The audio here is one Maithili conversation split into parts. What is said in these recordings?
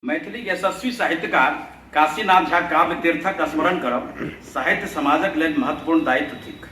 मैथिलीक यशस्वी साहित्यकार काशीनाथ झा काव्य तीर्थक स्मरण करब साहित्य समाजक लेल महत्वपूर्ण दायित्व थिक।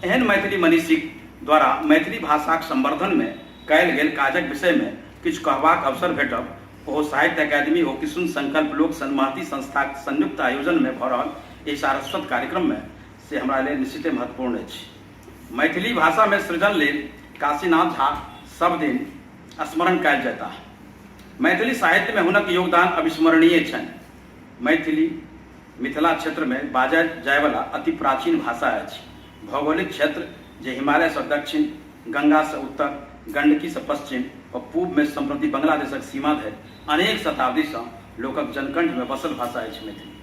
एहन मैथिली मनीषीक द्वारा मैथिली भाषाक संवर्धनमे कयल गेल काजक विषयमे किछु कहबाक अवसर भेटब, ओहो साहित्य अकादमी ओ किसुन संकल्प लोक सन महती संस्थाक संयुक्त आयोजनमे भ रहल एहि सारस्वत कार्यक्रममे, से हमरा लेल निश्चिते महत्वपूर्ण अछि। मैथिली भाषामे सृजन लेल काशीनाथ झा सभ दिन स्मरण कयल जयताह। मैथिली साहित्यमे हुनक योगदान अविस्मरणीय छनि। मैथिली मिथिला क्षेत्रमे बाजल जायवला अति प्राचीन भाषा अछि। भौगोलिक क्षेत्र जे हिमालयसँ दक्षिण, गंगासँ उत्तर, गंडकीसँ पश्चिम ओ पूबमे सम्प्रति बांग्लादेशक सीमा धरि अनेक शताब्दीसँ लोकक जनकंठमे बसल भाषा अछि मैथिली।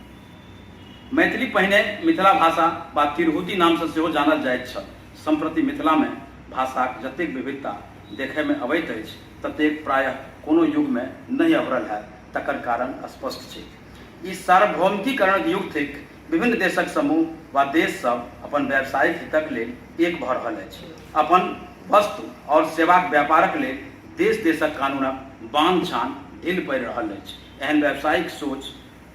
मैथिली पहिने मिथिला भाषा वा तिरहुति नामसँ सेहो जानल जाइत छल। सम्प्रति मिथिलामे भाषाक जतेक विविधता देखयमे अबैत अछि ततेक प्रायः कोनो युगमे नहि अभरल हैत, तकर कारण स्पष्ट छैक। ई सार्वभौमिकीकरणक युग थिक। विभिन्न देशक समूह वा देश सभ अपन व्यावसायिक हितक लेल एक भऽ रहल अछि। अपन वस्तु आओर सेवाक व्यापारक लेल देश-देशक कानूनक बान्ह-छान्ह ढील पड़ि रहल अछि। एहन व्यावसायिक सोच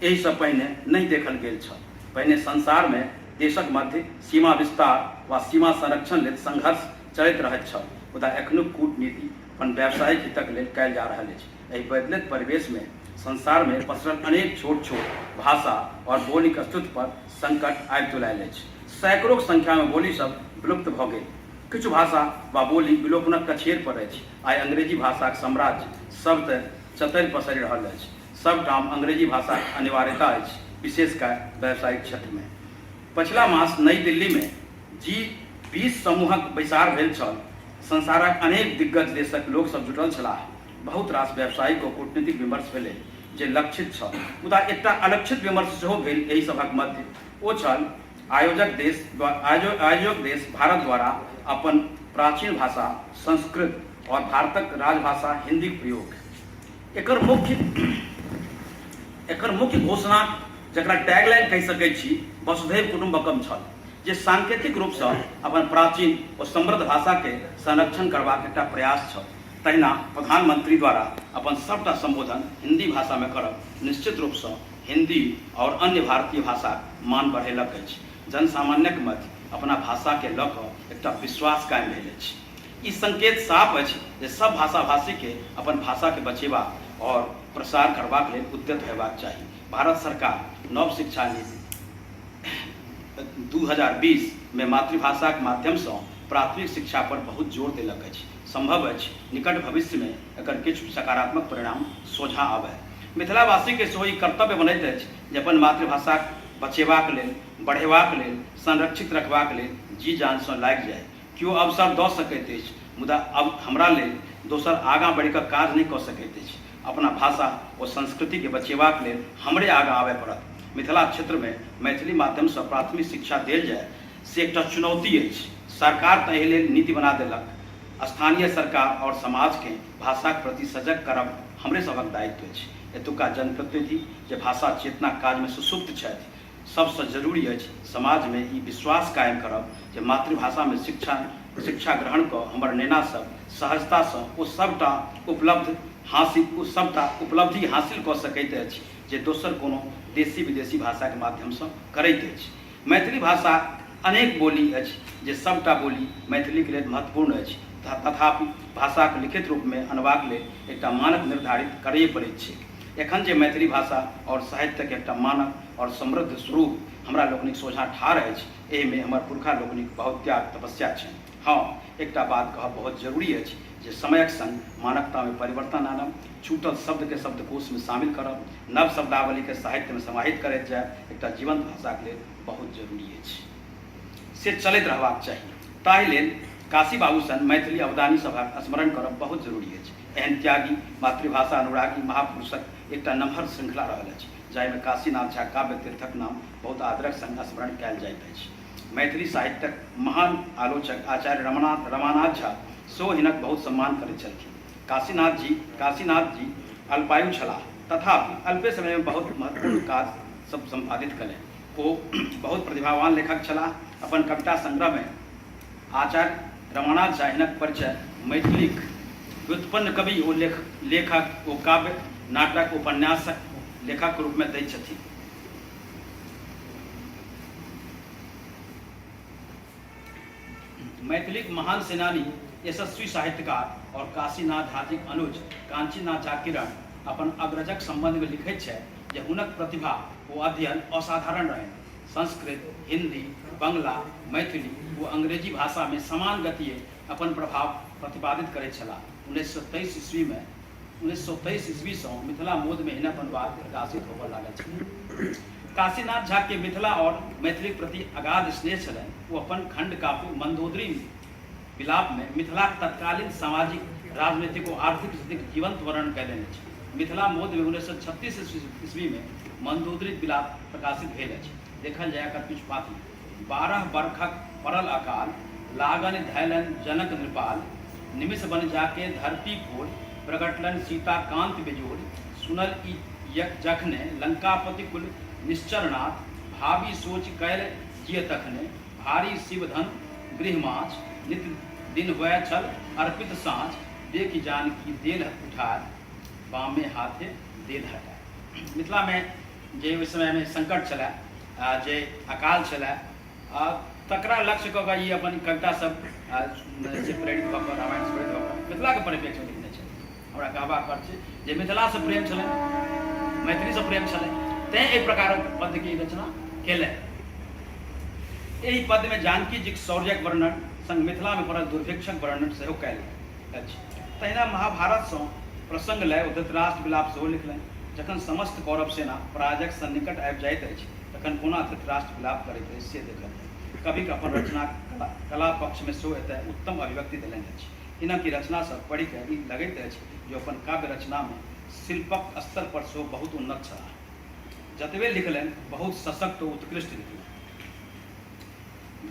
एहिसँ पहिने नहि देखल गेल छल। पहिने संसारमे देशक मध्य सीमा विस्तार वा सीमा संरक्षण लेल संघर्ष चलैत रहैत छल, मुदा एखनुक कूटनीति अपन व्यावसायिक हितक लेल कयल जा रहल अछि। एहि बदलैत परिवेशमे संसारमे पसरल अनेक छोट-छोट भाषा आओर बोलीक अस्तित्व पर संकट आबि तुलायल अछि। सैकड़ोक संख्यामे बोली सभ विलुप्त भऽ गेल। किछु भाषा वा बोली विलोपनक कछेर पर अछि। आइ अंग्रेजी भाषाक साम्राज्य सभतरि चतरि पसरि रहल अछि। सभ ठाम अंग्रेजी भाषाक अनिवार्यता अछि, विशेष कए व्यावसायिक क्षेत्रमे। पछिला मास नई दिल्लीमे जी 20 समूहक बैसार भेल छल। संसारक अनेक दिग्गज देशक लोक सभ जुटल छलाह। बहुत रास व्यावसायिक ओ कूटनीतिक विमर्श भेलै, जे लक्षित छल। मुदा एकटा अलक्षित विमर्श सेहो भेल एहि सभक मध्य। ओ छल आयोजक देश आयोजक देश भारत द्वारा अपन प्राचीन भाषा संस्कृत आओर भारतक राजभाषा हिन्दीक प्रयोग। एकर मुख्य एकर मुख्य घोषणा जकरा टैगलाइन कहि सकैत छी वसुधैव कुटुम्बकम छल जे सांकेतिक रूपसँ अपन प्राचीन ओ समृद्ध भाषाके संरक्षण करबाक एकटा प्रयास छल। तहिना प्रधानमंत्री द्वारा अपन सभटा संबोधन हिंदी भाषामे करब निश्चित रूपसँ हिंदी आओर अन्य भारतीय भाषाक मान बढ़ेलक अछि। जनसामान्यक मध्य अपना भाषाके लऽ कऽ एकटा विश्वास कायम भेल अछि। ई संकेत साफ अछि जे सभ भाषा-भाषीकेँ अपन भाषाकेँ बचेबाक आओर प्रसार करबाक लेल उद्यत होयबाक चाही। भारत सरकार नव शिक्षा नीति, 2020 मे मातृभाषाक माध्यमसँ प्राथमिक शिक्षा पर बहुत जोर देलक अछि। संभव अछि निकट भविष्यमे एकर किछु सकारात्मक परिणाम सोझाँ आबय। मिथिलावासीकेँ सेहो ई कर्तव्य बनैत अछि जे अपन मातृभाषाक बचेबाक लेल, बढ़ेबाक लेल, संरक्षित रखबाक लेल जी-जानसँ लागि जाइ। केओ अवसर दऽ सकैत अछि, मुदा अब हमरा लेल दोसर आगाँ बढ़ि कऽ काज नहि कऽ सकैत अछि। अपना भाषा ओ संस्कृतिकेँ बचेबाक लेल हमरे आगाँ आबय पड़त। मिथिला क्षेत्रमे मैथिली माध्यमसँ प्राथमिक शिक्षा देल जाय से एकटा चुनौती अछि। सरकार तँ एहि लेल नीति बना देलक। स्थानीय सरकार आओर समाजकेँ भाषाक प्रति सजग करब हमरे सभक दायित्व अछि। एतुक्का जनप्रतिनिधि जे भाषा चेतनाक काजमे सुसुप्त छथि, सबसँ जरूरी अछि समाजमे ई विश्वास कायम करब जे मातृभाषामे शिक्षा शिक्षा ग्रहण कऽ हमर नेना सब सहजतासँ ओ सबटा उपलब्ध हासिल ओ सबटा उपलब्धि हासिल कऽ सकैत अछि जे दोसर कोनो देशी विदेशी भाषाक माध्यमसँ करैत अछि। मैथिली भाषाक अनेक बोली अछि जे सबटा बोली मैथिलीक लेल महत्वपूर्ण अछि तथापि भाषाक लिखित रूपमे अनबाक लेल एकटा मानक निर्धारित करैए पड़ैत छैक। एखन जे मैथिली भाषा आओर साहित्यक एकटा मानक आओर समृद्ध स्वरूप हमरा लोकनिक सोझाँ ठाढ़ अछि, एहिमे हमर पुरखा लोकनिक बहुत त्याग तपस्या छनि। हँ, एकटा बात कहब बहुत जरूरी अछि जे समयक संग मानकतामे परिवर्तन आनब, छूटल शब्दकेँ शब्दकोशमे शामिल करब, नव शब्दावलीकेँ साहित्यमे समाहित करैत जायब एकटा जीवंत भाषाक लेल बहुत जरूरी अछि। से चलैत रहबाक चाही। ताहि लेल काशी बाबू सन मैथिली अवदानी सभक स्मरण करब बहुत जरूरी अछि। एहन त्यागी, मातृभाषा अनुरागी महापुरुषक एकटा नमहर श्रृंखला रहल अछि, जाहिमे काशीनाथ झा काव्य तीर्थक नाम बहुत आदरक संग स्मरण कयल जाइत अछि। मैथिली साहित्यक महान आलोचक आचार्य रमनाथ रमानाथ झा सेहो हिनक बहुत सम्मान करैत छलखिन। काशीनाथ जी काशीनाथ जी अल्पायु छलाह, तथापि अल्पे समयमे बहुत महत्वपूर्ण काज सब सम्पादित कयलनि। ओ बहुत प्रतिभावान लेखक छलाह। अपन कविता संग्रहमे आचार्य रमानाथ झा हिनक परिचय मैथिलीक व्युत्पन्न कवि ओ लेखक ओ काव्य नाटक, उपन्यासक लेखकक रूपमे दैत छथि। मैथिलीक महान सेनानी, यशस्वी साहित्यकार और काशीनाथ झाजीक अनुज काञ्चीनाथ झा किरण अपन अग्रजक सम्बन्धमे लिखैत छथि जे हुनक प्रतिभा ओ अध्ययन असाधारण रहनि। संस्कृत, हिन्दी, बंगला, मैथिली ओ अंग्रेजी भाषामे समान गतिएँ अपन प्रभाव प्रतिपादित करैत छलाह। 1923 ईस्वीमे 1923 ईस्वीसँ मिथिला मोदमे हिनक अनुवाद प्रकाशित होबऽ लागल छलनि। काशीनाथ झाकेँ मिथिला आओर मैथिलीक प्रति अगाध स्नेह छलनि। ओ अपन खण्डकाव्य मन्दोदरी विलापमे मिथिलाक तत्कालीन सामाजिक, राजनैतिक ओ आर्थिक स्थितिक जीवन्त वर्णन कयलनि अछि। मिथिला मोदमे 1936 ईस्वीमे मन्दोदरी विलाप प्रकाशित भेल अछि। देखल जाय एकर किछु पाँती। 12 बरखक पड़ल अकाल, लागनि धयलनि जनक नृपाल, निमिष बन जाके धरती फोड़ि, प्रगटलनि सीता कान्त बेजोड़ि, सुनल ई जखने लंकापति कुल निश्चरनाथ, भावी सोचि कयल जिय तखने, भारी शिव धन गृह माछ, नित दिन होए छल अर्पित साँझ, देखि जानकी देल उठाय, बामे हाथे देल हटाय। मिथिलामे जे ओहि समयमे संकट छलए, जे अकाल छलए, तकरा लक्ष्य कऽ कऽ ई अपन कविता सब से प्रेरित भऽ कऽ, रामायणसँ प्रेरित भऽ कऽ मिथिलाके परिप्रेक्ष्यमे लिखने छथि। हमरा कहबाक अर्थ छै जे मिथिलासँ प्रेम छलनि, मैथिलीसँ प्रेम छलनि, तैँ एहि प्रकारक पद्यके ई रचना केलनि। एहि पद्यमे जानकी जीक शौर्यक वर्णन संग मिथिलामे पड़ल दुर्भिक्षक वर्णन सेहो कयल गेल अछि। तहिना महाभारतसँ प्रसंग लय ओ धृतराष्ट्र विलाप सेहो लिखलनि। जखन समस्त कौरव सेना पराजयक सन्निकट आबि जाइत अछि तखन कोना धृतराष्ट्र विलाप करैत अछि से देखल जाय। कविक अपन रचनाक कला पक्षमे सेहो एतय उत्तम अभिव्यक्ति देलनि अछि। हिनक ई रचना सभ पढ़ि कऽ ई लगैत अछि जे ओ अपन काव्य रचनामे शिल्पक स्तर पर सेहो बहुत उन्नत छलाह। जतबे लिखलनि बहुत सशक्त ओ उत्कृष्ट लिखलनि।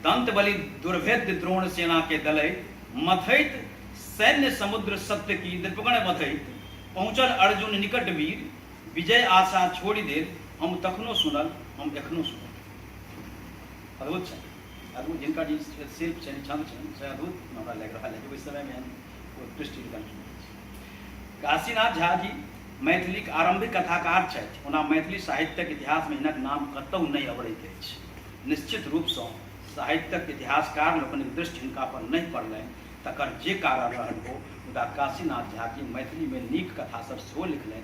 दन्तबली दुर्भेद्य द्रोण सेना के दलैत, मथैत सैन्य समुद्र सत्य की नृपगण मथैत, पहुँचल अर्जुन निकट वीर, विजय आशा छोड़ि देल, हम तखनो सुनल, हम एखनो सुनल। अद्भुत छनि, अद्भुत। जिनका जे शिल्प छनि, छंद छनि, से अद्भुत हमरा लागि रहल है जे ओहि समयमे एहन उत्कृष्ट योगदान। काशीनाथ झा जी मैथिलीक आरम्भिक कथाकार छथि। ओना मैथिली साहित्यक इतिहासमे हिनक नाम कतहु नहि अभरैत अछि। निश्चित रूपसँ साहित्यक इतिहासकार लोकनिक दृष्टि हिनका पर नहि पड़लनि, तकर जे कारण रहल हो, मुदा काशीनाथ झा जी मैथिलीमे नीक कथा सब सेहो लिखलनि।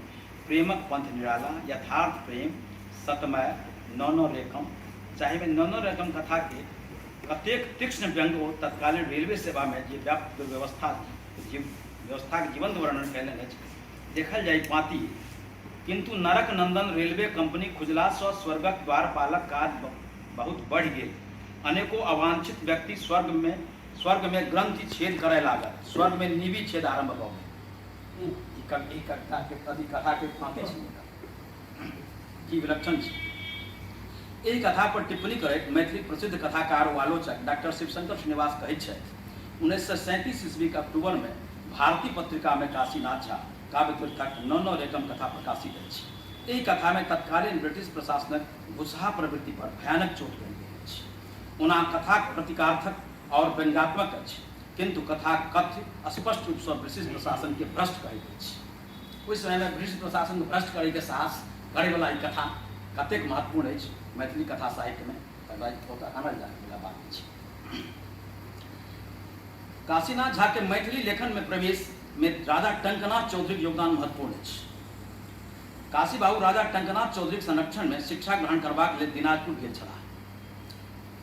प्रेमक पंथ निराला, यथार्थ प्रेम, सतमय, नौ-नौ रेकम, जाहिमे नौ-नौ रेकम कथाके कतेक तीक्ष्ण व्यंग्य ओ तत्कालीन रेलवे सेवामे जे व्याप्त दुर्व्यवस्था व्यवस्थाक जीवंत वर्णन कयलनि अछि। देखल जाय पाँती, किन्तु नरक नन्दन रेलवे कंपनी खुजलासँ स्वर्गक द्वारपालक काज बहुत बढ़ि गेल। अनेको अवांछित व्यक्ति स्वर्गमे ग्रंथि छेद करय लागल। स्वर्गमे नीवी छेद आरम्भ भऽ गेल। ई कविताके अथी कथाके पाँती छै। की विलक्षण छै। एहि कथा पर टिप्पणी करैत मैथिलीक प्रसिद्ध कथाकार ओ आलोचक डाक्टर शिवशंकर श्रीनिवास कहैत छथि, 1937 ईस्वीक अक्टूबरमे भारती पत्रिकामे काशीनाथ झा काव्यतीर्थक नौ-नौ रेकम कथा प्रकाशित अछि। एहि कथामे तत्कालीन ब्रिटिश प्रशासनक घुसहा प्रवृत्ति पर भयानक चोट कयल गेल अछि। ओना कथाक प्रतीकार्थक आओर व्यंग्यात्मक अछि, किन्तु कथाक कथ्य स्पष्ट रूपसँ ब्रिटिश प्रशासनकेँ भ्रष्ट कहैत अछि। ओहि समयमे ब्रिटिश प्रशासनके भ्रष्ट करैके साहस करैवला ई कथा कतेक महत्वपूर्ण अछि मैथिली कथा साहित्यमे, तकरा ओतऽ आनल जाइवला बात अछि। काशीनाथ झाके मैथिली लेखनमे प्रवेशमे राजा टंकनाथ चौधरीक योगदान महत्वपूर्ण अछि। काशी बाबू राजा टंकनाथ चौधरीक संरक्षणमे शिक्षा ग्रहण करबाक लेल दिनाजपुर गेल छलाह।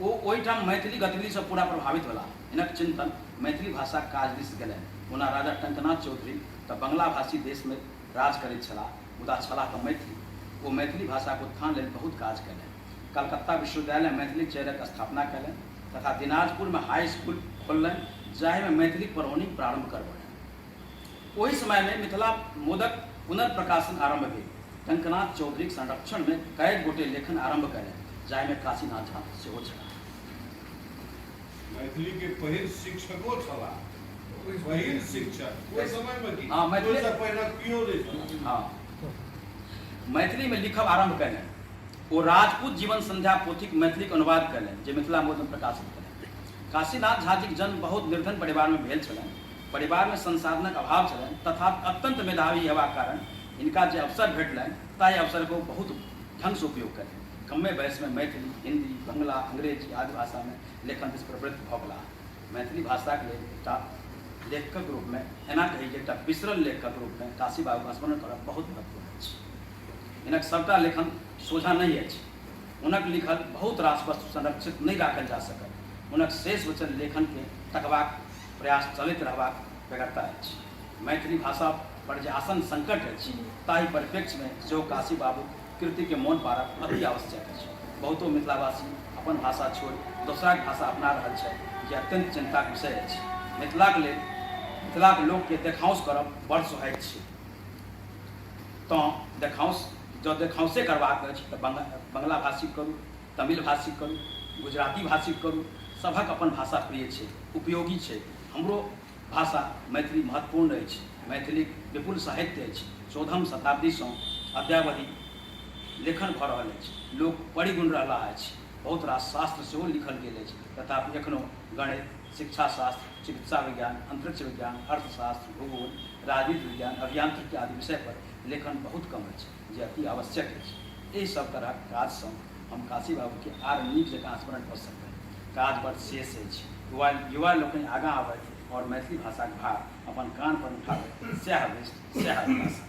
ओ ओहिठाम मैथिली गतिविधिसँ पूरा प्रभावित भेलाह। हिनक चिन्तन मैथिली भाषाक काज दिस गेलनि। ओना राजा टंकनाथ चौधरी तँ बंगला भाषी देशमे राज करैत छलाह, मुदा छलाह तँ मैथिली। ओ मैथिली भाषाक उत्थान लेल बहुत काज कयलनि। कलकत्ता विश्वविद्यालयमे मैथिली चेयरक स्थापना कयलनि तथा दिनाजपुरमे हाई स्कूल खोललनि जाहिमे मैथिलीक पढ़ौनी प्रारंभ करबौलनि। ओहि समयमे मिथिला मोदक पुनर्प्रकाशन आरंभ भेल। टंकनाथ चौधरीक संरक्षणमे कएक गोटे लेखन आरंभ कयलनि जाहिमे काशीनाथ झा सेहो छलाह। मैथिली के पहिल शिक्षको छलाह। पहिल शिक्षक ओहि समय में की? हाँ, मैथिली- ओहिसँ पहिने केओ नहि छलाह। हाँ, मैथिली में लिखब आरंभ कयलनि। ओ राजपूत जीवन संध्या पोथीक मैथिलीक अनुवाद कयलनि जे मिथिला मोद में प्रकाशित भेलनि। काशीनाथ झाजीक जन्म बहुत निर्धन परिवार में भेल छलनि। परिवार में संसाधनक अभाव छलनि, तथापि अत्यंत मेधावी हेबाक कारण हिनका जे अवसर भेटलनि ताहि अवसरके ओ बहुत ढङ्गसँ उपयोग कयलनि। कम्मे वयसमे मैथिली, हिन्दी, बंगला, अंग्रेजी आदि भाषामे लेखन दिस प्रवृत्त भऽ गेलाह। मैथिली भाषाक लेल एकटा लेखकक रूपमे, एना कही जे एकटा बिसरल लेखकक रूपमे काशी बाबूक स्मरण करब बहुत महत्वपूर्ण अछि। हिनक सभटा लेखन सोझाँ नहि अछि। हुनक लिखल बहुत रास वस्तु संरक्षित नहि राखल जा सकल। हुनक शेष बचल लेखनकेँ तकबाक प्रयास चलैत रहबाक बेगरता अछि। मैथिली भाषा पर जे आसन्न संकट अछि ताहि परिप्रेक्ष्यमे सेहो काशी बाबूक कृतिकेँ मोन पाड़ब अति आवश्यक अछि। बहुतो मिथिलावासी अपन भाषा छोड़ि दोसराक भाषा अपना रहल छथि जे अत्यन्त चिन्ताक विषय अछि। मिथिलाक लेल मिथिलाक लोककेँ देखाउँस करब बड़ सोहाइत छै। तँ देखाउँस जँ देखाउँसे करबाक अछि तँ बंगला भाषीक करू, तमिल भाषीक करू, गुजराती भाषीक करू, सभक अपन भाषा प्रिय छै, उपयोगी छै। हमरो भाषा मैथिली महत्वपूर्ण अछि। मैथिलीक विपुल साहित्य अछि। चौदहम शताब्दीसँ अद्यावधि लेखन भऽ रहल अछि। लोक पढ़ि गुनि रहलाह अछि। बहुत रास शास्त्र सेहो लिखल गेल अछि। तथापि एखनो गणित, शिक्षाशास्त्र, चिकित्सा विज्ञान, अन्तरिक्ष विज्ञान, अर्थशास्त्र, भूगोल, राजनीति विज्ञान, अभियांत्रिकी आदि विषय पर लेखन बहुत कम अछि, जे अति आवश्यक अछि। एहि सभ तरहक काजसँ हम काशी बाबूकेँ आर नीक जकाँ स्मरण कऽ सकबनि। काज बड़ शेष अछि। युवा युवा लोकनि आगाँ आबथि आओर मैथिली भाषाक भार अपन कान्ह पर उठाबथि, सएह अभीष्ट, सएह अभिलाषा।